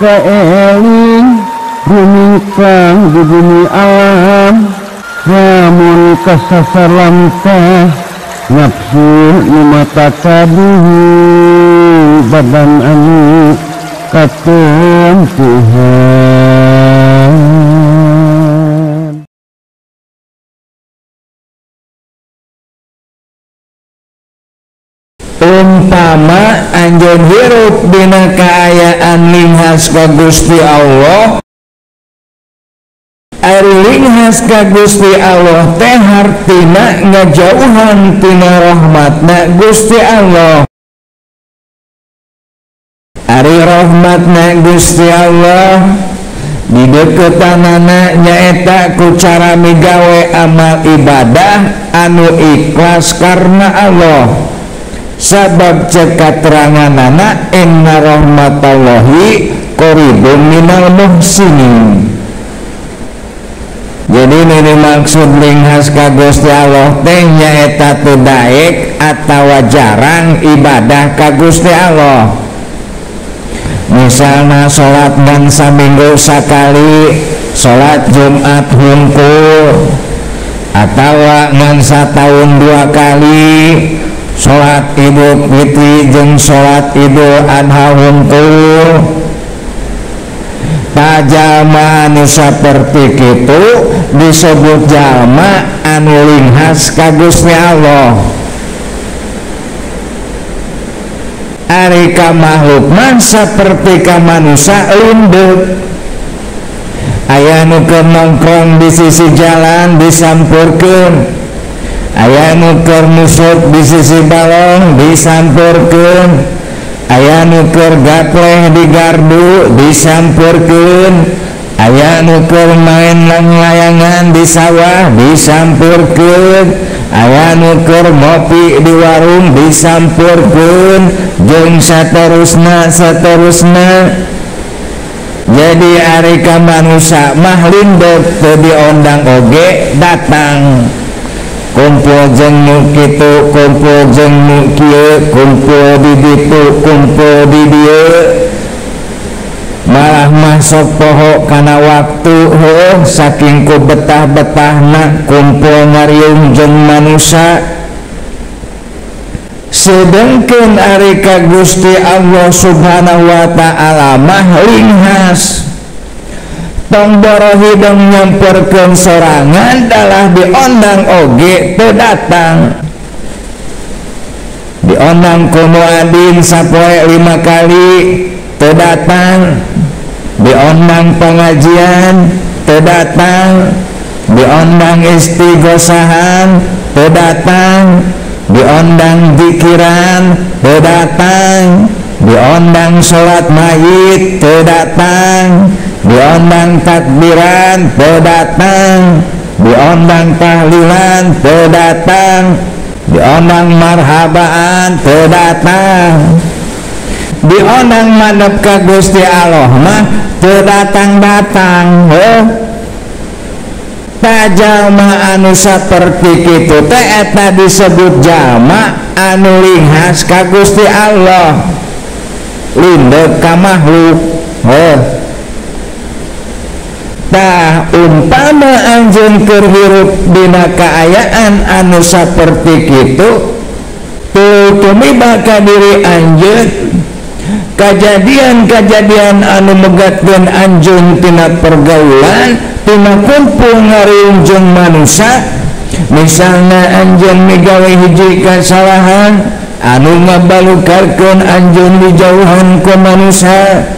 kaeling rumingkang di bumi alam lamun kasasar lamtah nafsu nu mata kaduhu badan anu katempuhan. Umpama anjeun hirup dina kaayaan linghas ka Gusti Allah, ari linghas ka Gusti Allah teh hartina ngajauhan tina rahmatna Gusti Allah. Ari rahmatna Gusti Allah dideukeutanana nyaeta ku cara migawe amal ibadah anu ikhlas karena Allah. Sabab cek kateranganana inna rahmatallahi qaribun minal muhsinin. Jadi ini maksud linghas ka Gusti Allah teh nyaeta teu daek atawa jarang ibadah ka Gusti Allah. Misalna salat ngan saminggu sakali, salat Jumat hungkul, atawa ngan sataun 2 kali, salat Idul Fitri jeung salat Idul Adha hungkul. Jalma anu saperti kitu disebut jalma anu linghas ka Gusti Allah. Ari ka makhluk mah saperti ka manusa lindeuk. Aya nu keur nongkrong di sisi jalan disampurkeun, aya nu keur musuk di sisi balong disampurkeun, aya nu keur gapleh di gardu disampurkeun, aya nu keur main layangan di sawah disampurkeun, aya nu keur ngopi di warung disampurkeun, jeung saterusna saterusna. Jadi ari ka manusa mah lindeuk teu diondang oge datang. Kumpul jeung nu kitu, kumpul jeung nu kieu, kumpul di ditu, kumpul di dieu. Malah masuk poho kana waktu heuh saking ku betah-betahna kumpul ngariung jeung manusa. Sedengkeun ari ka Gusti Allah Subhanahu wa taala mah linghas. Tong boro hidung nyamperkeun sorangan dalah diondang oge teu datang. Diondang ku muadin sapoe 5 kali teu datang. Diondang pengajian teu datang. Diondang istighosahan teu datang. Diondang zikiran teu datang. Diondang salat mayit teu datang. Diondang takbiran teu datang. Diondang tahlilan teu datang. Diondang marhabaan teu datang. Diondang madep ka Gusti Allah mah teu datang-datang. Heuh. Ta jalma anu saperti kitu teh eta disebut jalma anu linghas ka Gusti Allah, lindeuk ka makhluk. Heuh. Tah umpama anjeun keur hirup dina kaayaan anu saperti kitu, teu tumiba ka diri anjeun kajadian-kajadian anu megatkeun anjeun tina pergaulan, tina kumpul ngariung jeung manusa. Misalna anjeun migawe hiji kasalahan anu ngabalukarkeun anjeun dijauhan ku manusa,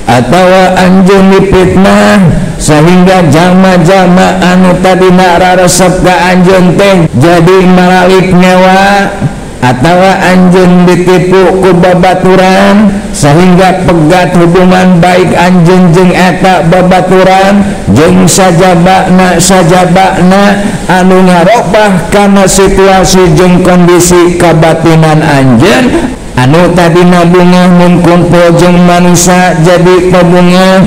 atawa anjeun dipitnah sehingga jalma-jalma anu tadina raresep ka anjeun teh jadi maralik nyawa, atawa anjeun ditipu ku babaturan sehingga pegat hubungan baik anjeun jeung eta babaturan, jeung sajabana sajabana anu ngarobah kana situasi jeung kondisi kabatinan anjeun anu tadina bungah mun kumpul jeung manusa jadi pebungah,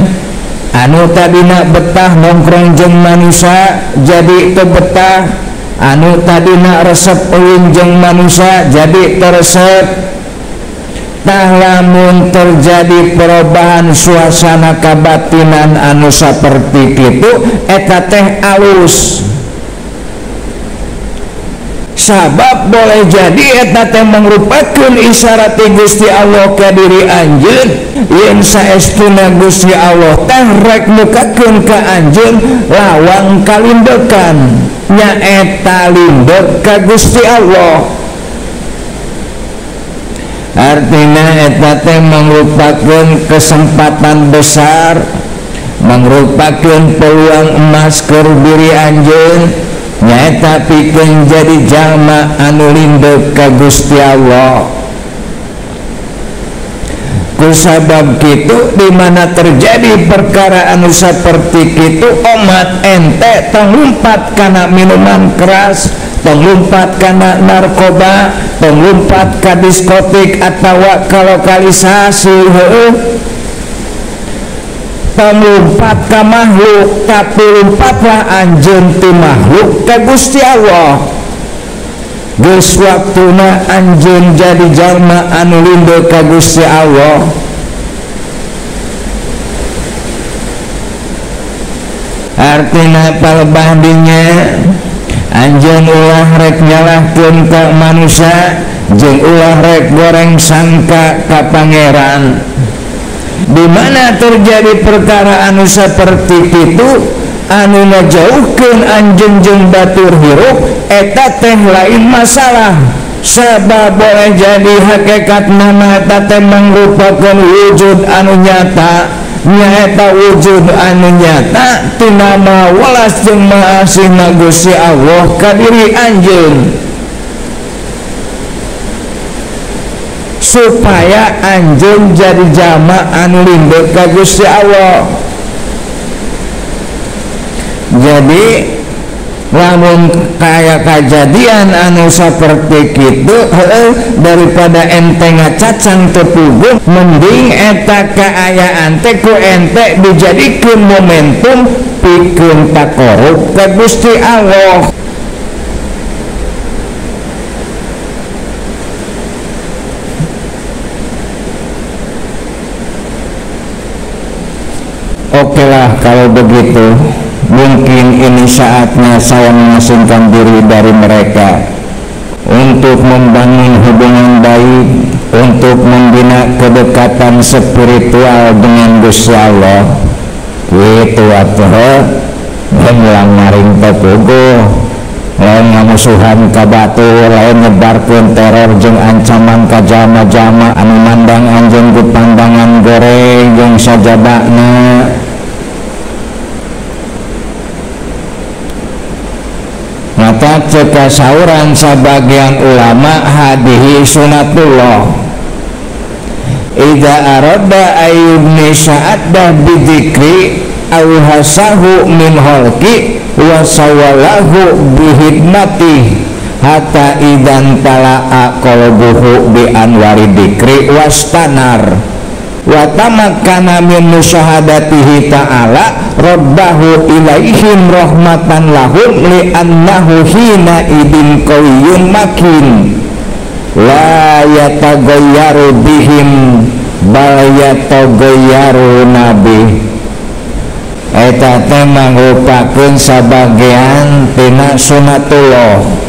anu tadina betah nongkrong jeung manusa jadi teu betah, anu tadina resep ulin jeung manusa jadi teresep. Tah lamun terjadi perubahan suasana kabatinan anu saperti kitu eta teh alus. Sabab boleh jadi eta teh mangrupakeun isyarat Gusti Allah ka diri anjeun yen saestuna Gusti Allah teh rek mukakeun ka anjeun lawang kalindekan, nyaeta lindek ka Gusti Allah. Artinya eta teh mangrupakeun kesempatan besar, mangrupakeun peluang emas keur diri anjeun, nyaeta pikeun jadi jalma anu lindek ka Gusti Allah. Kusabab kitu di mana terjadi perkara anu saperti kitu omat ente tong lumpat kana minuman keras, tong lumpat kana narkoba, tong lumpat ka diskotik atawa ka lokalisasi, heueuh. Tong lumpat ka makhluk, tapi lumpatlah anjeun ti makhluk ka Gusti Allah. Geus waktuna anjeun jadi jalma anu lindek ka Gusti Allah. Artina palebah dinya anjeun ulah rek nyalahkeun ka manusia jeung ulah rek goreng sangka ka pangeran. Di mana terjadi perkara anu saperti kitu anu ngajauhkeun anjeun jeung batur hirup eta teh lain masalah. Sabab boleh jadi hakikat nama eta teh mangrupakeun wujud anu nyata, nyaeta wujud anu nyata tina maha welas jeung maha asihna Gusti Allah ka diri anjeun, supaya anjeun jadi jalma anu lindek ka Gusti Allah. Jadi lamun kaya kajadian anu saperti kitu daripada ente ngacacang teu puguh, mending eta kaayaan teh ku ente dijadikeun momentum pikeun takorup ka Gusti Allah. Oke lah kalau begitu, mungkin ini saatnya saya mengasingkan diri dari mereka untuk membangun hubungan baik, untuk membina kedekatan spiritual dengan Gusti Allah. Kitu atuh, ulah ngaring teu puguh, lain ngamusuhan ka batur, lain nyebarkeun teror jeung ancaman ka jalma-jalma anu mandang anjeun ku pandangan goreng jeung sajabana. Mata cek sauran sabagian ulama hadihi sunatullah idza arada ayyubni sa'adah bidzikri aw hasahu min halqi wa sawalahu bihidmati hatta idzan tala'a qalbuhu bi anwari dzikri wastanar wa tamakkana min musyahadatihi ta'ala rabbahu ilaihim rahmatan lahum li annahu hina idin qawiyyun makin la yataghayyaru bihim bal yataghayyaru nabi. Eta teh mangrupakeun sabagian tina sunatullah.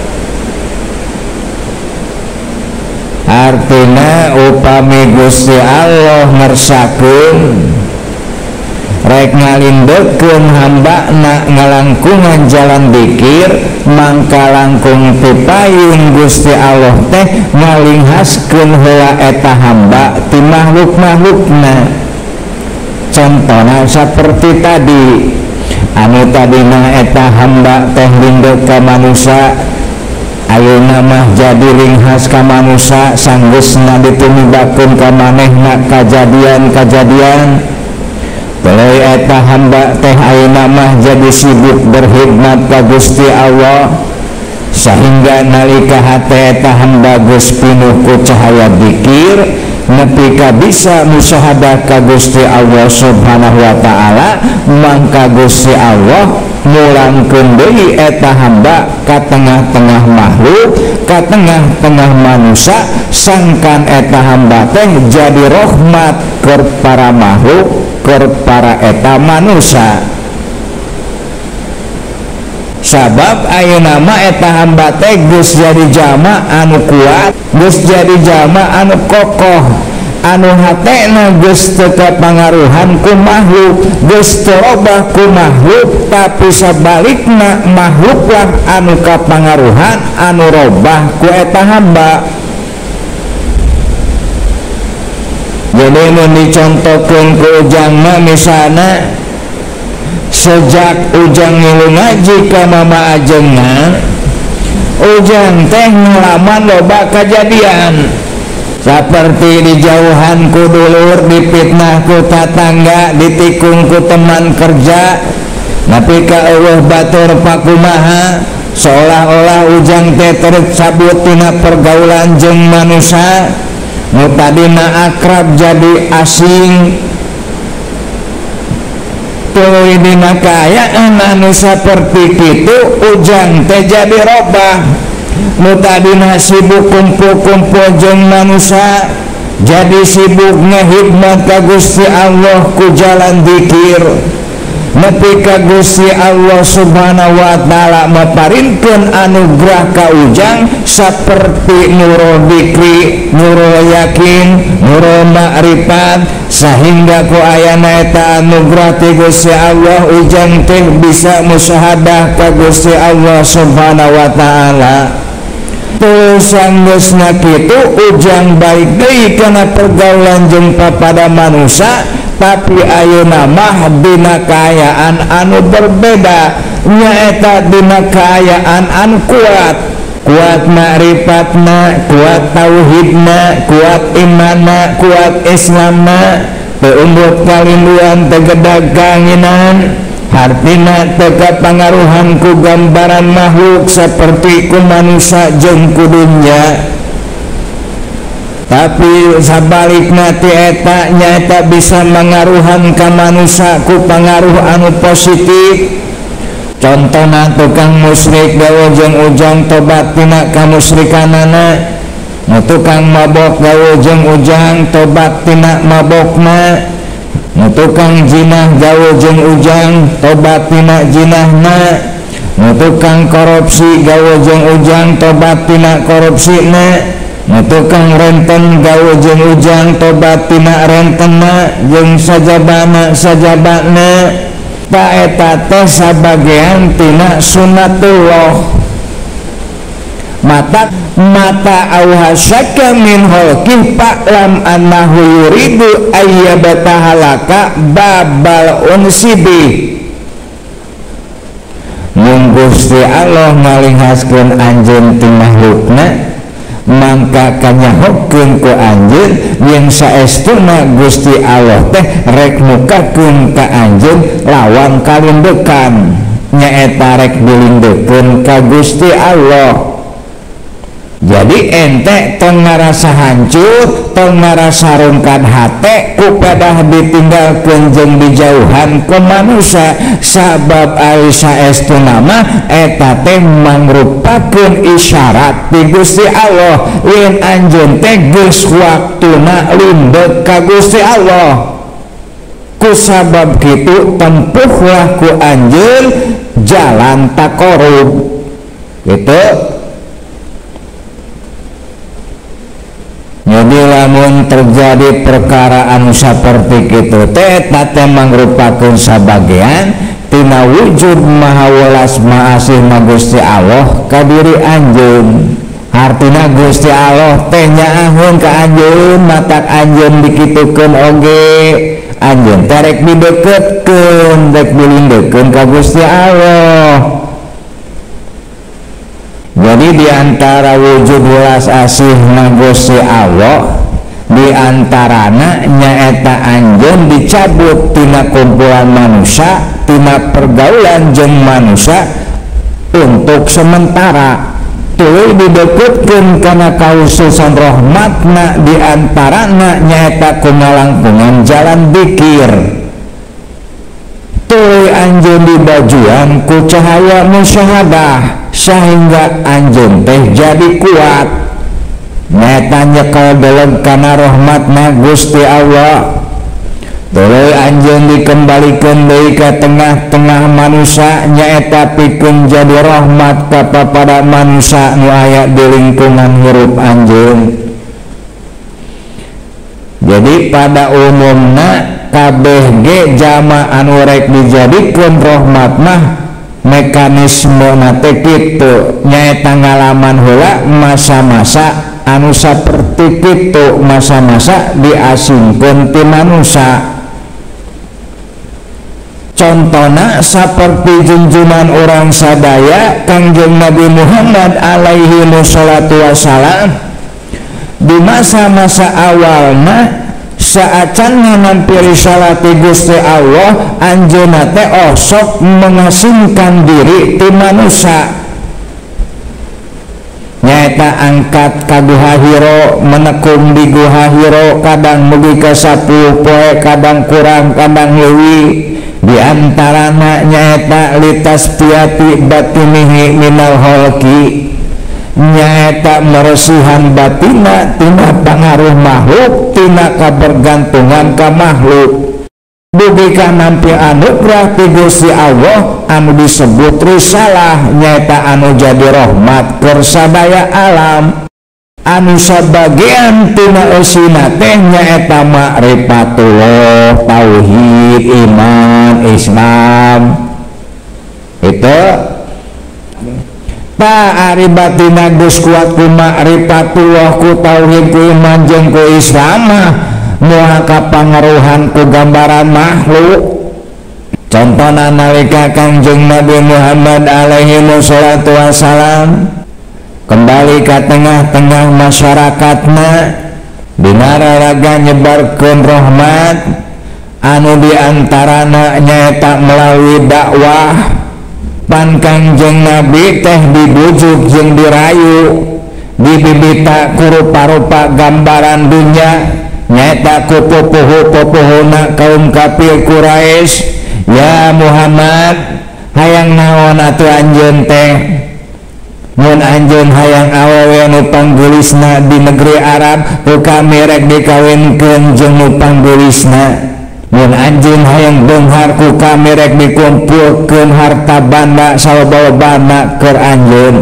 Artina upami Gusti Allah ngersakeun rek ngalindekeun hambana ngalangkungan jalan dikir, mangka langkung pipayun Gusti Allah teh ngalinghaskeun heula eta hamba ti makhluk-makhlukna. Contohna saperti tadi, anu tadina eta hamba teh lindek ka manusia, ayeuna mah jadi ringhas ka manusia, sanggeusna ditumibakeun ka manehna kajadian-kajadian. Tuluy eta hamba teh ayeuna mah jadi sibuk berkhidmat ka Gusti Allah, sehingga nalika hate eta hamba geus pinuh ku cahaya dikir nepi ka bisa musyahadah ka Gusti Allah Subhanahu wa taala, mangka Gusti Allah Mulangkeun deui eta hamba ka tengah-tengah makhluk, ka tengah-tengah manusia, sangkan eta hamba teh jadi rahmat keur para makhluk, keur para eta manusia. Sabab ayeuna mah eta hamba teh geus jadi jalma anu kuat, geus jadi jalma anu kokoh, anu hatena geus teu kapangaruhan ku makhluk, geus teu robah ku makhluk, tapi sabalikna makhluklah anu kapangaruhan, anu robah ku eta hamba. Jadi mun dicontohkeun ku ujangna misalna, sejak ujang ngilu ngaji ka mama ajengna, ujang teh ngalaman loba kajadian seperti dijauhan ku dulur, dipitnah ku tatangga, ditikung ku teman kerja, nepi ka eueuh batur pakumaha, seolah-olah ujang teh tercabut tina pergaulan jeung manusia nu tadina akrab jadi asing. Tuluy dina kaayaan anu saperti kitu ujang teh jadi robah. Nu tadina sibuk kumpul-kumpul jeung manusia jadi sibuk ngahidmat ka Gusti Allah ku jalan zikir, nepi ka Gusti Allah Subhanahu wa taala maparinkeun anugerah ka ujang saperti nurul dikri, nurul yakin, nurul ma'rifat, sehingga ku ayana eta anugerah ti Gusti Allah ujang teh bisa musyahadah ka Gusti Allah Subhanahu wa taala. Terus sanggeusna kitu ujang baik deui kana pergaulan jeung papada manusia, tapi ayeuna mah dina kaayaan anu berbeda, nyaeta dina kaayaan anu kuat, kuat ma'rifatna, kuat tauhidna, kuat imanna, kuat islamna, teu umbut kalinduan, teu gedag kanginan, hartina teu kapangaruhan ku gambaran makhluk seperti ku manusia jeung ku dunya. Tapi sabalikna ti eta nyaeta bisa mangaruhan ka manusia ku pangaruh anu positif. Contohna tukang musyrik gawe jeung ujang tobat tina kamusyrikanana, nu tukang mabok gawe jeung ujang tobat tina mabokna, nu tukang jinah gawe jeung ujang tobat tina jinahna, nu tukang korupsi gawe jeung ujang tobat tina korupsina, nu tukang renten gawe jeung ujang tobat tina rentenna jeung sajabana sajabana. Ta eta teh sabagean tina sunatullah. Mata mata auhasaka min holqih fa'lam annahu yuridu ayyabtahalaka babal unsibi. Mun Gusti Allah ngalihaskeun anjeun ti makhlukna, mangka kanyahokeun ku anjeun yen saestuna Gusti Allah teh rek mukakeun ka anjeun lawang kalindekan, nyaeta rek dilindekeun ka Gusti Allah. Jadi ente tong ngarasa hancur, tong ngarasa rungkad hate ku padah ditinggalkeun jeung dijauhan ku manusia, sabab ari saestuna mah eta teh mangrupakeun isyarat ti Gusti Allah yen anjeun teh geus waktuna lindek ka Gusti Allah. Ku sabab kitu tempuhlah ku anjeun jalan taqarrub. Gitu. Jadi lamun terjadi perkara anu saperti kitu teh eta teh mangrupakeun sabagean tina wujud maha welas maasih Gusti Allah ka diri anjeun. Artina Gusti Allah teh nyaahun ka anjeun, matak anjeun dikitukeun oge, anjeun teh rek dideketkeun, rek dilindekeun ka Gusti Allah. Jadi diantara wujud welas asih Gusti Allah diantarana nyaeta anjeun dicabut tina kumpulan manusia, tina pergaulan jeung manusia untuk sementara, tuluy dideketkeun kana kahususan rahmatna diantarana nyaeta ku ngalangkungan jalan dikir. Tuluy anjeun dibajuan ku cahaya musyahadah sehingga anjeun teh jadi kuat nyaeta nyekel deleng kana rahmatna Gusti Allah. Tuluy anjeun dikembalikeun deui ka tengah-tengah manusia nyaeta pikeun jadi rahmat kepada manusia nu aya di lingkungan hirup anjeun. Jadi pada umumna kabeh ge jama anu rek dijadikeun rahmat mah mekanismena teh kitu nyaeta ngalaman heula masa-masa anu saperti kitu, masa-masa diasingkeun ti manusia. Contona saperti junjungan orang sadaya Kangjeng Nabi Muhammad alaihi wassalatu wassalam di masa-masa awalna saacan nampi risalah ti Gusti Allah anjeunna teh osok mengasingkan diri ti manusia nyaeta angkat ka Guha Hiro, menekung di Guha Hiro, kadang mugi ka 10 poe, kadang kurang, kadang leuwih. Di antarana nyaeta litasfiyati batinihi minal holki nyaeta meresihan batina tina pangaruh makhluk tina kabergantungan ka makhluk dugi ka nampi anugerah ti Gusti Allah anu disebut risalah nyaeta anu jadi rahmat keur sadaya alam anu sabagian tina eusina teh nyaeta ma'rifatullah, tauhid, iman, Islam. Itu ta ari batina geus kuat ku ma'rifatullah, ku tauhid, ku iman jeung ku Islam mah moal kapangaruhan ku gambaran makhluk. Contona nalika Kangjeng Nabi Muhammad alaihi wassalatu wassalam kembali ke tengah-tengah masyarakatna dina raraga nyebarkeun rahmat anu diantarana nyaeta melalui dakwah. Pan Kangjeng Nabi teh dibujuk jeung dirayu dibibita ku rupa-rupa gambaran dunya nyaeta ku pupuhu-pupuhuna kaum kafir Quraisy. Ya Muhammad, hayang naon atuh anjeun teh? Mun anjeun hayang awewe nu panggulisna di negeri Arab, ku kami rek dikawinkeun jeung nu panggulisna. Mun anjeun hayang beunghar, ku kami rek dikumpulkeun harta banda salobana keur anjeun.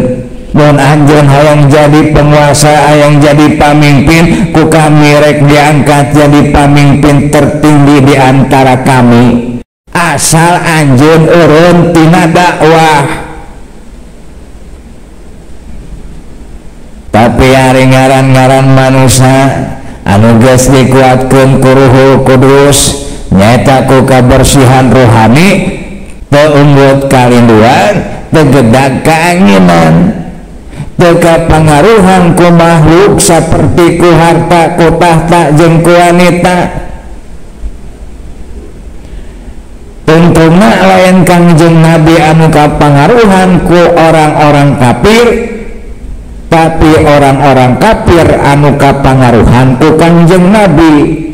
Mun anjeun hayang jadi penguasa, hayang jadi pamimpin, ku kami rek diangkat jadi pamimpin tertinggi di antara kami. Asal anjeun eureun tina dakwah. Tapi ari ngaran-ngaran manusia anu geus dikuatkeun ku Ruhul Kudus nyaeta ku kabersihan rohani teu unggut kalinduan, teu gedag kaanginan, teu kapangaruhan ku makhluk saperti ku harta, ku tahta jeung ku wanita. Tentuna lain Kangjeng Nabi anu kapangaruhan ku orang-orang kafir, tapi orang-orang kafir anu kapangaruhan ku Kangjeng Nabi.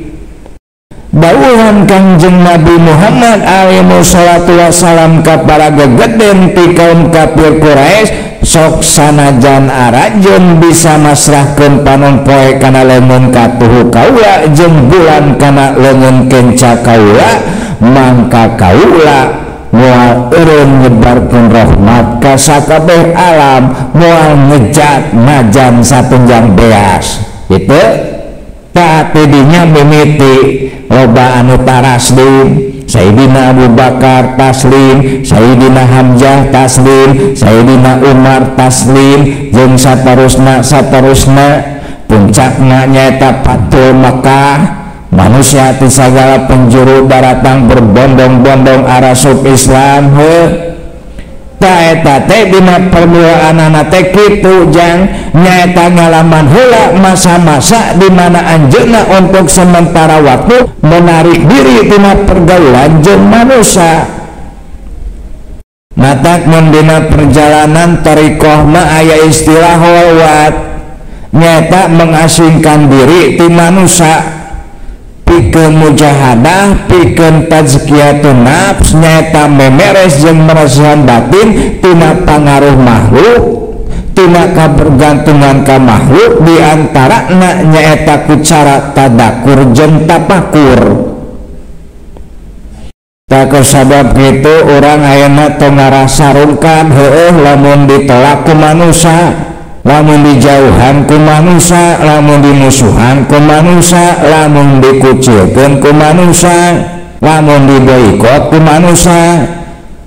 Dawuhan Kangjeng Nabi Muhammad alaihi wassalatu wassalam ka para gegeden ti kaum kafir Quraisy, sok sanajan arajeun bisa masrahkeun panon poe kana leungeun katuhu kaula jeung bulan kana leungeun kenca kaula, mangka kaula moal eureun nyebarkeun rahmat ka sakabeh alam, moal ngejat najan satunjang beas. Gitu taat dinya mimiti loba anu taraslim, Sayyidina Abu Bakar taslim, Sayyidina Hamzah taslim, Sayyidina Umar taslim, jeung saterusna saterusna. Puncakna nyaeta Fathul Makkah, manusia ti sagala penjuru daratang berbondong-bondong arasup Islam. Heuh ta eta teh dina permulaanana teh kitu jang nyaeta ngalaman heula masa-masa di mana anjeunna untuk sementara waktu menarik diri tina pergaulan jeung manusia. Matak mun dina perjalanan thariqah mah aya istilah holwat, nyaeta mengasingkan diri ti manusia. pikeun mujahadah, pikeun tazkiyatun nafs, nyaeta memeres jeung meresihan batin tina pangaruh makhluk, tina kabergantungan ka makhluk, diantarana nyaeta ku cara tadakur jeung tapakur. Tak sabab kitu urang ayeuna tong ngarasa rungkad heueuh lamun ditolak ku manusia, lamun dijauhan ku manusia, lamun dimusuhan ku manusia, lamun dikucilkeun ku manusia, lamun diboikot ku manusia.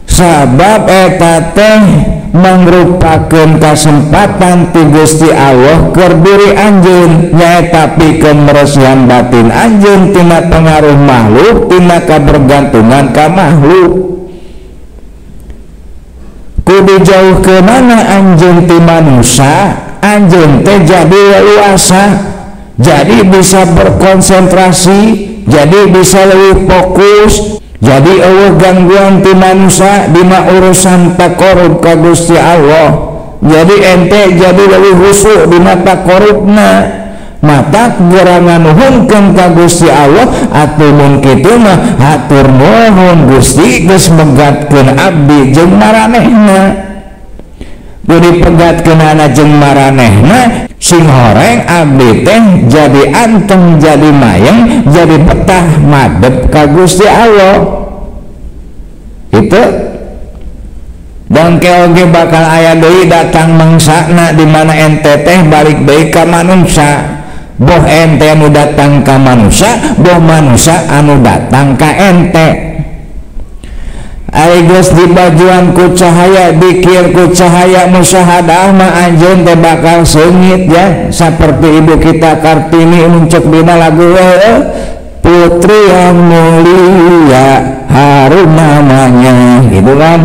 Sabab eta teh mangrupakeun kasempatan ti Gusti Allah keur diri anjeun, nyaeta pikeun meresihan batin anjeun tina pengaruh makhluk, tina kabergantungan ka makhluk. Kudu jauh ke mana anjeun ti manusia, anjeun teh jadi leluasa, jadi bisa berkonsentrasi, jadi bisa lebih fokus, jadi eueuh gangguan ti manusia dina urusan taqarrub ka Gusti Allah. Jadi ente jadi lebih khusyuk dina taqarrubna, mata gerangan nuhunkeun ka Gusti Allah. Atuh mun kitu mah hatur nuhun Gusti geus megatkeun abdi jeung maranehna. Kudu dipegatkeunana jeung maranehna sing horeng abdi teh jadi anteng, jadi mayeng, jadi betah madep ka Gusti Allah. Itu dongke oge bakal aya deui datang mangsana di mana ente teh balik deui ka manusia. Boh ente anu datang ka manusia, boh manusia anu datang ka ente. Ari geus dibajuan ku cahaya dikir, ku cahaya musyahadah mah anjeun teh bakal seungit ya, seperti ibu kita Kartini muncul dina lagu putri yang mulia harum namanya gitu kan.